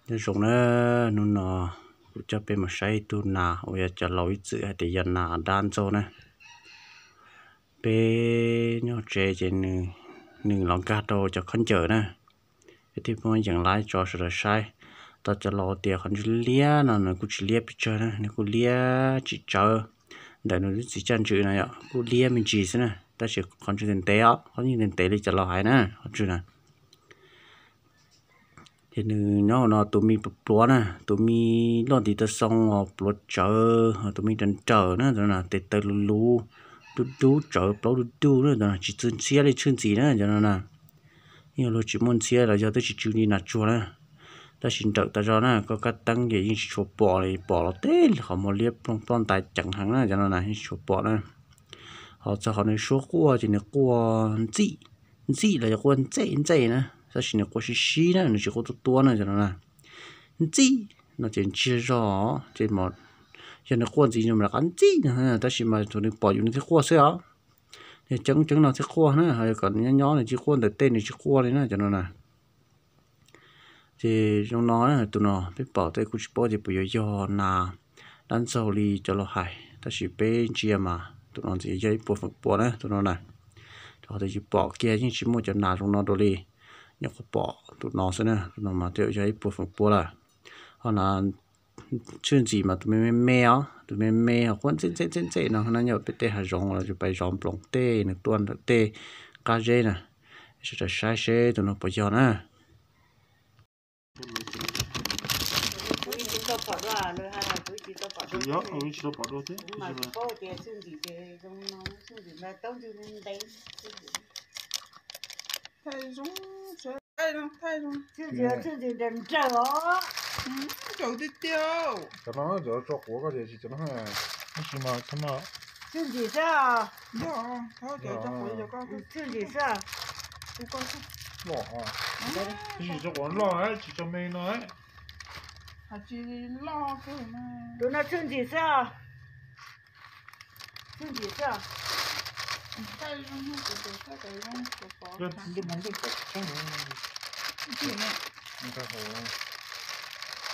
Nyob zoo na, hnub no kuv coj peb mus saib ib tug nas uas yog cov laus ib txwm hais tias yog nas dab ntxaug na. Peb nyob tsev ces nws los nkag rau cov khaub ncaws na. Peb thiaj muab yees laib tso sawv daws saib. Tau cov laus tias qhov ntswg liab no nws kuj tsis liab pes tsawg na, nws kuj liab tsis tsawv ntawm nws lub txiv caj ntswg no yom, kuj liab me ntsis xwb na, tab sis qhov ntswg ntev ntev os, qhov ntswg ntev ntev li cov laus hais na, qhov ntswg na. Ces nws nyob hauv no tus me pluav pluav na, tus me luaj ntiv taw xoo os pluav tsawv, tus me nrawm nrawm na, tus no na tes taw luv luv, dub dub tsawv plaub dub dub na, tus no tsis txwj ntxhiab li tshwj ntxim na cov no na. Yeej luag tsis muaj ntxhiab los yog twb tsis tsw li nas tsuag na. Tab sis nrawm tas zog na, koj kab teeb ces yeej tsis tshua pom li, pom los teb qhov muag liab ploog ploj ntais ceev heev na cov no na, yeej tsis tshua pom na. Ho txog qhov nws suab quaj ces nws quaj ntxij, ntxij los yog quaj ntxej ntxej na, tab sis nws quaj sib sib na, nws tsis quaj tuab tuab na cov no na. Ntxij no ces ntsiag zog, ces yog nws quaj ntxiv yus mam rov qab ntxij no, tab sis mas thaum nws pom yus nws thiaj quaj xwb os. Nws ceeb ceeb no thiaj quaj na, ho yog kom nws nyob nyob nws tsis quaj ntawm tej nws tsis quaj li na cov no na. Ces zoo no, tus no peb pom tej kuj tsis paub tias puas yuav yog nas dab ntxaug li cov laus hais, tab sis peb ntsia mas tus no ntshe yog ib puas feem pua na tus no na. Rau qhov tias yus pom kiag yeej tsis muaj cov nas zoo no dua li, nyuam qhuav pom tus no xwb na, tus no mas twb yog ib puas feem pua lawm. Ho nas tshwj ntxim mas tus me me me os, tus me me ho quaj ntxej ntxej ntxej ntxej no na, nyob peb tej hav zoov los yus pais zov nploos tej nws tuaj ntawm tej qab zeb na. Sawv daws saib seb tus no puas yog na. Thaij zoo, thaij zoo, thaij zoo. Tshwj ntxim, tshwj ntxim nrawm nrawm os. Nrawm tiag tiag. Cov no cov tso quav koj tias tsis cov no, tab sis mas txhob no. Tshwj ntxim xwb. Yog, thaij cov tso quav yog koj. Tshwj ntxim xwb. Loj, tab sis tso quav loj, tsis tso me no. Tsis loj kawg. Tus no tshwj ntxim xwb. Tshwj ntxim xwb.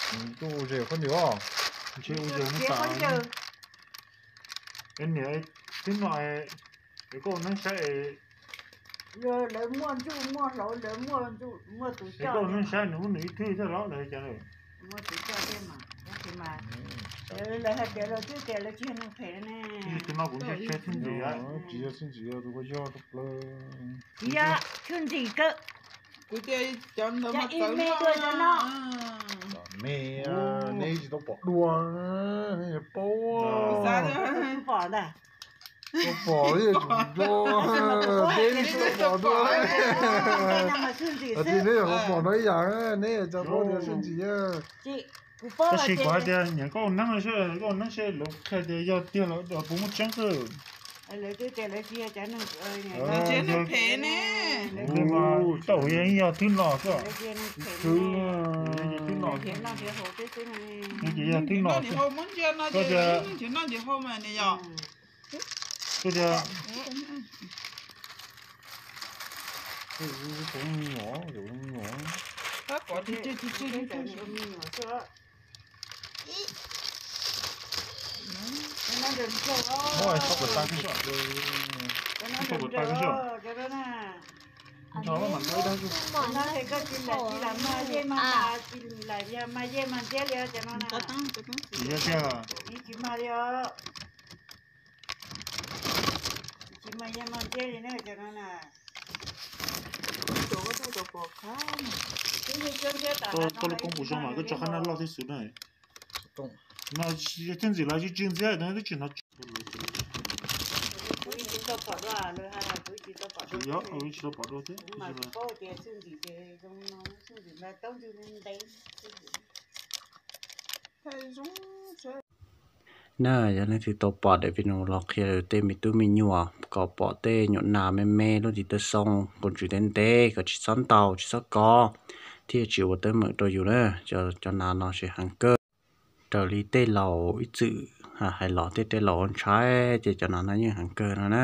Ntuj ua zes khaub ncaws os. Ntshe ua zes no tas. Niam, twb no es koj ua neeb saib, lawv muaj ntsuj muaj hlauv, lawv muaj ntsuj muaj tus coj, koj ua neeb saib nws muab nws ib thwj thiab los lawv cov, muaj tus coj thiab mas, tab sis mas lawv hais tias lawv twb tias lawv tsis yog neeg phem ne. Tus no kuv ntsia tsheb tshwj ntxim, tsis yog tshwj ntxim, tus ko yog rau plaws. Tsis yog tshwj ntxim kawg. Kuv tias cov ntawd mas txawv me dua cov no. Me, neb tsis tau pom dua, neb paub. Pom ntag. Tau pom, peb tsis tau pom dua. Tsis neb yog qhov pom no ib yam, neb cov paub tias tshwj ntxim. Tab sis kuv hais tias niam koj ua neeb, koj ua neeb seb lawv qhia tias yog tiag los puas muaj tseeb xwb. Lawv twb tias lawv tsis yog cov neeg phem ne. Tau yog thwb no xwb. Thwb no, yog thwb no. Koj tias Tsis mag li os. Tsis mag yam mag ntsia li ne cov no na. Tau lauj koob puas zoo mas koj tso qab naj loj thiab xwb na. No tshwj ntxim los tsis tsw ntxiab, twb tsis hnov. Tsis tau pom dua thiab. Na, yog leej twg tau pom daim video los qhia tej me tub me nyuam kom pom tej nyuam nas me me lub ntiv taw xoo, nqus ntsws ntev ntev kom tsis txhob ntaus tsis txhob kov, thiaj tsis ua teeb meem rau yus na. Cov nas no tsis heev kawg. Raws li tej laus ib txwm hais los tej tej laus ntshai ces cov nas no yeej heev kawg no na.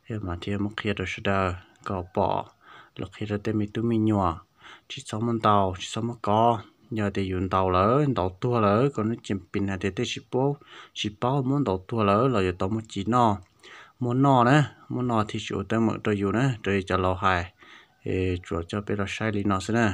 Yog mas thiaj muab qhia rau sawv daws. kom pom, los qhia rau tej me tub me nyuam, tsis txhob muab ntaus, tsis txhob muab kov. Yog tias yus ntaus lawm, ntaus tuag lawm, koj nub ces pim hais tias tej tsis paub, tsis paub muab ntaus tuag lawm los yuav tau muab ci noj, muab noj na, muab noj thiaj tsis ua teeb meem rau yus na, raws li cov laus hais. Tsuas coj peb los saib li no xwb na.